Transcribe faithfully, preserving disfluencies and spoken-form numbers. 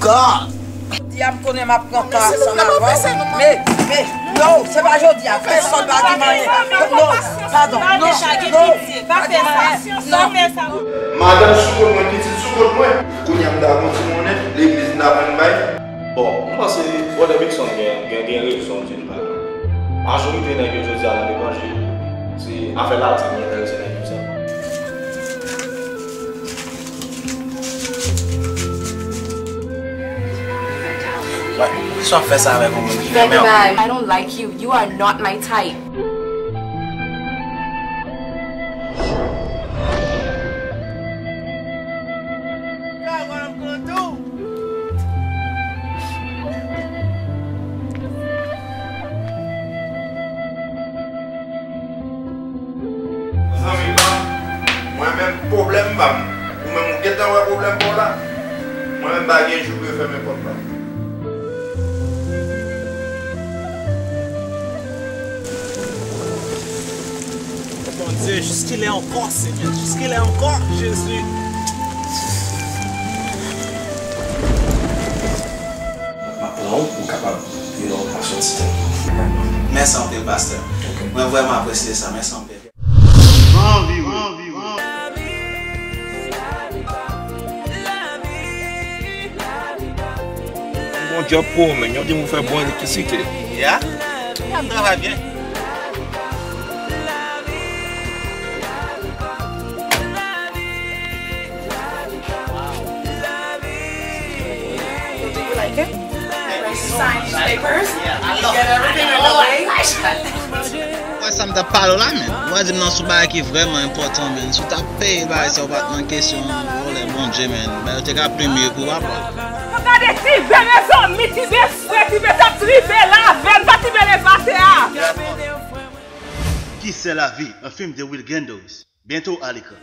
God! Jodi a m konnen m ap pran ka ansanm avè w. Men, men, no, se pa jodi a. Pèsonn pa di m anyen. No, padon, no, no. Pa fè sa. Pa fè sa. Madanm sou kont mwen, pitit sou kont mwen. Kounye a m ta gon ti monnen, legliz m ta pran bay. Bon, m panse brother Bigson gen, gen, gen rezon di l padon. Majorite nèg yo jodi a nan levanjil, se afè lajan yo enterese nèg yo sa. Wè, kisa w ap fè sa avèk yon moun ki renmen w? I don't like you. You are not my type. Zanmi pa m, mwen menm pwoblèm pa m. Ou menm ou gentan wè pwoblèm pa w la. Mwen menm pa gen jou pou yo fèmen pòt la. Bondye, jiskilè ankò, Senyè? Jiskilè ankò, Jezi? M ap pran w, ou kapab, you know, pase yon ti tan. Mèsi anpil, pastè. Ok. Mwen vrèman apresye sa. Mèsi anpil. Bon, bon, bon. Bon djòb pou ou, men. Yo di m ou fè bon elektrisite. Ya? Ya, m travay byen. So do you like it? Sign these papers. Get everything in the way. Wè sa m t ap pale w la, men. Ou wè di m nan sou bagay ki vrèman enpòtan, men. Si w t ap peye bagay sa, ou pa t nan kesyon volè Bondye, men. Bagay yo te ka pi mye pou papa. Gade Tibe, mezanmi, Tibe fre, Tibe t ap tripe lavèn, pa Tibe leve atè a. Qui c'est la vie, un film de Will Gandos. Bientôt à l'écran.